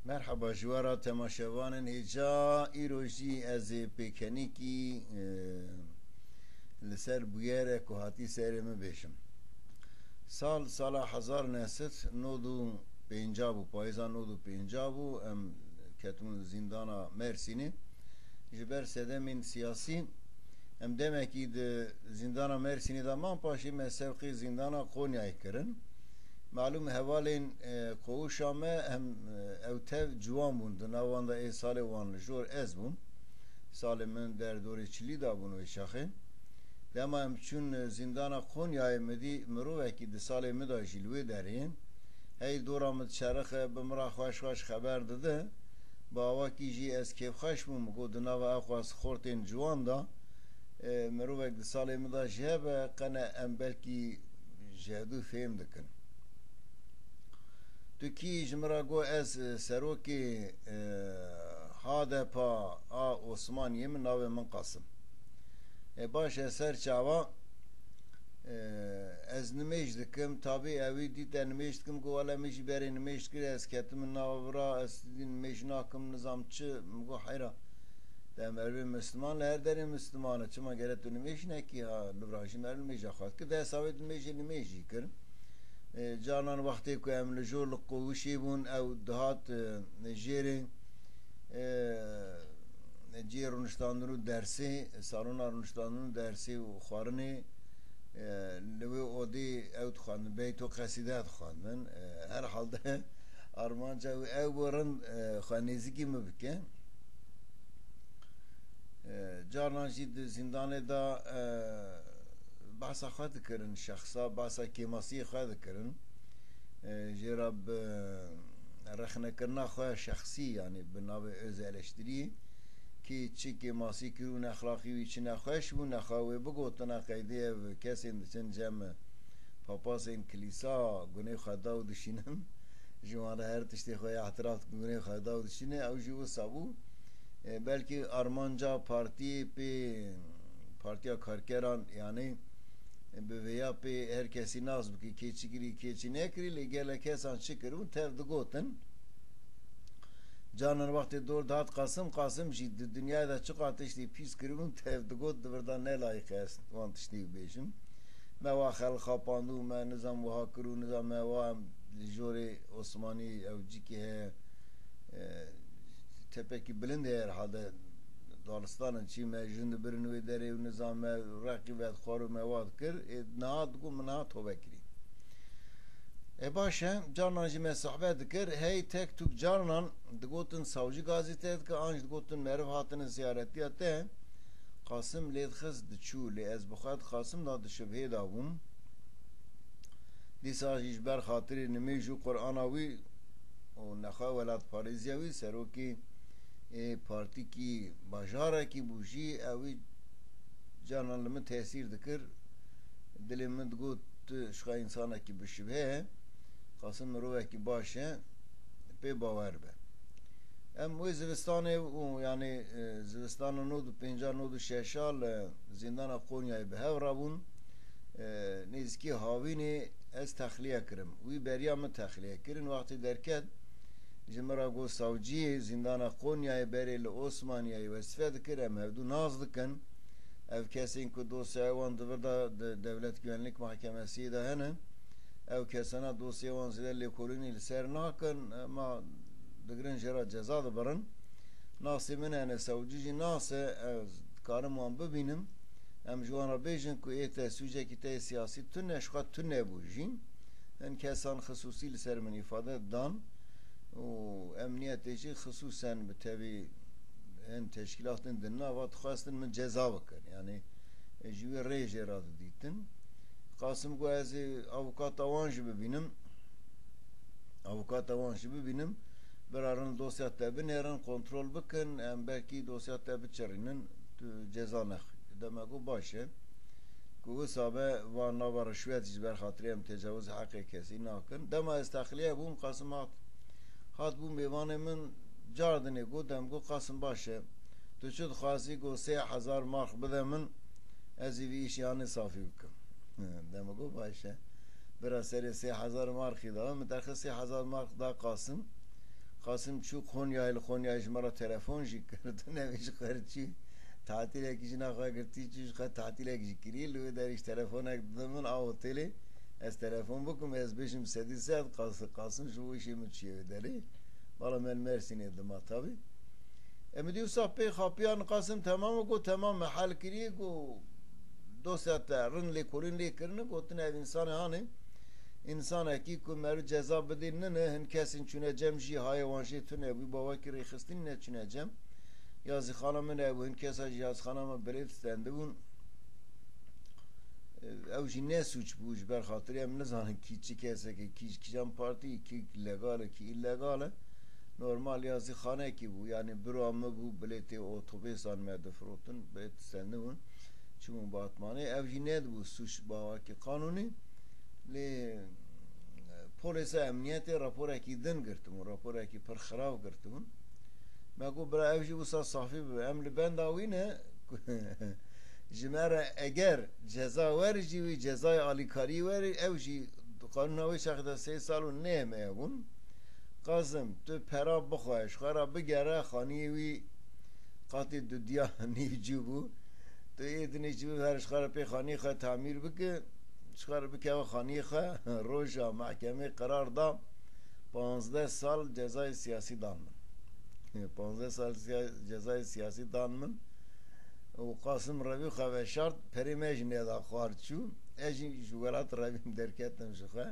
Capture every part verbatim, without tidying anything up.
Merheba ji we re temaşevanên hêja, îro jî ez ê pêkenîkî, e, li ser bûyerek ku hatî serê min bêjim. Sal, sala hezar neh sed nod û pêncî bû, payîza nod û pêncî bû, em ketibûn zîndana Mersînê. Ji ber sedemên siyasî em demekî di zîndana Mersînê de man, paşê me sewqê zîndana Qonyayê kirin. Malûm hevalên, e, koğuşa me em, e, ew tev ciwan bûn. Di nav wan de ê salê wan li jor ez bûm. Salê min derdorê çilî de bûn wê çaxê. Dema em çûn, e, zîndana Qonyayê, min dî mirovekî di salê min de jî li wê derê ye. Hey dora min diçerixe, bi min re xweş xweş xeber dide. Bi awakî jî ez kêfxweş bûm. Min got, di nava ew qas xortên ciwan de, e, mirovek di salê min de jî hebe, qene em belkî ji hevdû fêm dikin. Tu kî? Ji min re got, ez, e, serokê, e, H D P a Osmaniyê, min navê min Qasim. E, baş e, ser çava, e, ez nimêj dikim, tabî ewî dît e nimêj dikim, got, wele min jî berê nimêj dikir, ez ketim nava vira, ez dî nimêj nakim, nizam çi, min got, heyra. Te merivê Misliman li her derê Misliman e. Çima gere tu nimêj nekî ha? Li vira jî meriv nimêja xwe dikir. Desa wê nimêjê nimêjî kir. E, carnan wextê ku em li jor li qowişê bûn, ew dihat, e, jêrê, e, cihê rûniştandin û dersê, salona rûniştandin û dersê û xwarinê, e, li wê odê ew dixwendin, beyt û qesîde dixwendin. E, herhalde armanca wî ew bû rind, e, xwe nêzîkî min bike. E, carnan jî di zîndanê de, e, behsa xwe dikirin, şexsa behsa kêmasiyê xwe dikirin. E, jê re bi rexnekirina xwe şexsî, yanî bi navê öz eleştirî, kî çi kêmasî kir û nexlaqî wî çi nexweş bû, nexa wê bigotina qeydê ev kesên diçin cem papasên kilîsa gunê xwe da û dişînin. Ji wan re her tiştê xwe ya etiraf dikin, gunê xwe da û dişîne, ew jî wisa bû. E, belkî armanca partiyê pê, Partiya Karkeran, yanî bi vêya pê her kesî nas bike, kê çi kirî, kê çi nekirî, lê gelek kesan çi kiribûn, tev digotin. Canan wextê dor dihat Qasim, Qasim jî di dinyayê de çiqa tiştê pîs kiribûn, tev digot, di vir de ne layîq e ez wan tiştî bibêjim. Me wa xelxapand û me nizam wiha kir û nizam me wa em li jorê Osmanî ew cîkê heye, e, tepekî bilind heye herhalde, dalistan in, çî me jin dibirin wê derê û nizam me reqî vedixwar û me wa dikir. Ê niha digot min niha tobe kirî. E, baş e, carnan jî me sohbet dikir. Hey tek tûk carnan digotin sawcî gazî te dike, an jî digotin meriv hatine ziyaretiya te. Qasim lê dixist diçû, lê ez bi xwe di Qasim de di şibhê de bûm. Dîsa jî ji ber xatirê nimêj û Qur'ana wî û nexa welatparêziya wî, serokê, ê, partîkî bajarekî bû jî, ew wî carnan li min tesîr dikir. Dilê min digot, tu ji xwe însanekî bi şibhe ye, Qasim mirovekî baş e, pê bawer be. Em wê zivistanê û, yanî, e, zivistana nod û pênca, nod û şeşa li zîndana Qonyayê bi hev re bûn. E, nêzîkî havînê ez texliye kirim. Wî beriya min texliye kirin. Wextê derket, ji min re got, sawciyê zîndana Qonyayê berê li Osmaniyeyê wezîfe dikir, em hevdû nas dikin. Ev kesên ku dosyaya wan di vir de di Devlet Güvenlik Mahkemesiyê de hene, ew kesana dosyaya wan zêde lêkolînê li ser nakin, ma digirin jê re ceza dibirin. Nasê min hene, sewcî jî nas e, ez dikarim wan bibînim. Em ji wan re bêjin ku ê te sûcekî te yê siyasî tune, ji xwe tune bû jî. Hin kesan xisûsî li ser min îfade dan û emniyetê jî xisûsen bi tevî hin teşkîlatên di nava dixwestin min ceza bikin. Yanî ji wî rê jê re didîtin. Qasim got, ez ê avukata wan jî bibînim. Avukata wan jî bibînim. Bira rin dosya te binêrin, kontrol bikin, em belkî dosya te biçirînin, tu ceza nexwî. Dema got, baş e. Ku wisa be, van nava rişwet ji ber xatirê em tecawuz heqê kesî nakin. Dema ez texliye bûm, Qasim hat. Hat bû mêvanê min, cardinê got, dem got, Qasim baş e. Tu çi dixwazî? Got, sê hezar mark bide min, ez ê vî îşê anê safî bikim. Dem got, baş e. Bira serê sê hezar markî da, min derxist sê hezar mark da Qasim. Qasim çû Konyayê, li Konyayê ji me re telefon jî kir. Di nevê ji xwe re çû. Tatîlekî jina xwe girtî, çû ji xwe tatîlek jî kirî. Li wê derê jî telefonek didin min a otelê. Ez telefon bikim, ez bêjim sedî sed, Qas-, Qasim ji bo îşê min çûye wê derê. Bala me li Mersînê dima tabî. Em dî wisa pê xapiyan Qasim temam û got, temam me hel kirî, got, dosya te rind lêkolîn lê kirine, gotin ev însanê hanê. Însanekî ku meriv ceza bidî nine, hin kesên çûne cem jî hayê wan jê tune bû, bawekî rêxistinî neçûne cem. Yazîxana min hebû, hin kesa jî yazîxana min bilêv stendibûn. Ew jî ne sûc bû, ji ber xatirê em nizanin kî çi kesekê, kî ji kîjan partî, kî legal e, kî îlegal e. Normal yazîxanekî bû, yanî bira min bû, bilêtê otobêsan me difirotin, bilêt stendibûn, çûbûn Batmanê. Ew jî nedibû sûc bawekî qanûnî. Lê polêsa emniyetê raporekî din girtibûn, raporekî pir xirab girtibûn. Me got, bira, ev jî wisa safî bibe. Em li benda wî ne. Ji me re eger ceza werî jî wî, cezayê alîkarî werî, ew jî qanûna wê çaxê de sê sal û nê me hebûn. Qasim, tu pera bixwe, ji xwe re bigere xaniyê wî qatê dudiya nîvcû bû. Tu ê dinê jî biber, ji xwe re pê xaniyê xwe tamîr bike, ji xwe re bikeve xaniyê xwe. Roja mehkemê qerar da, panzdeh sal cezayê siyasî dan min. Panzdeh sal siya-, cezayê siyasî dan min. Û Qasim revî xwe veşart, perê me jî neda xwar çû. Ez jî ji welat revîm derketim ji xwe.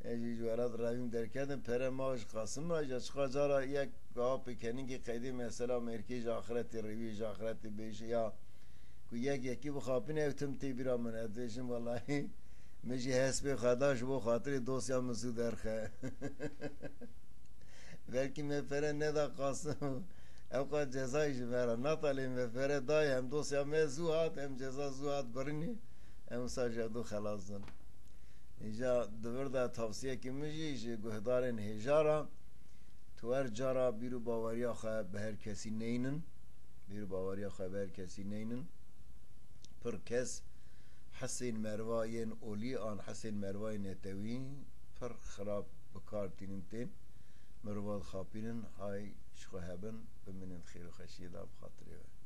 Ez jî ji welat revîm derketim, pere ma ji Qasim re, ji çiqa cara yek gava pêkenîngê qeydê mesela mêrkê ji axretê rêwî, ji axretê bêjî ya ku yek yekî bixapîne, ev tim tê bîra min. Ez dibêjim, welahî, min jî hespê xwe da ji bo xatirê dosya min zû derxe. Belkî me pere neda Qasim. Ew qas cezayê ji me re nata, lê me pere dayê, hem dosya me zû hat, hem ceza zû hat birînê. Em wisa ji hev du xelas bin. Îja di vir de tavsiyekî min jî ji guhdarên hêja re, tu her cara bîr û baweriya xwe bi her kesî neynin. Bîr û baweriya xwe bi her kesî neynin. Pir kes hisên merva yên olî an hisên merva yên netewî pir xirab bi kar tînin tên. Mirova dixapînin, hay ji xwe hebin, bimînin xêr û xweşiyê de bi xatirê we.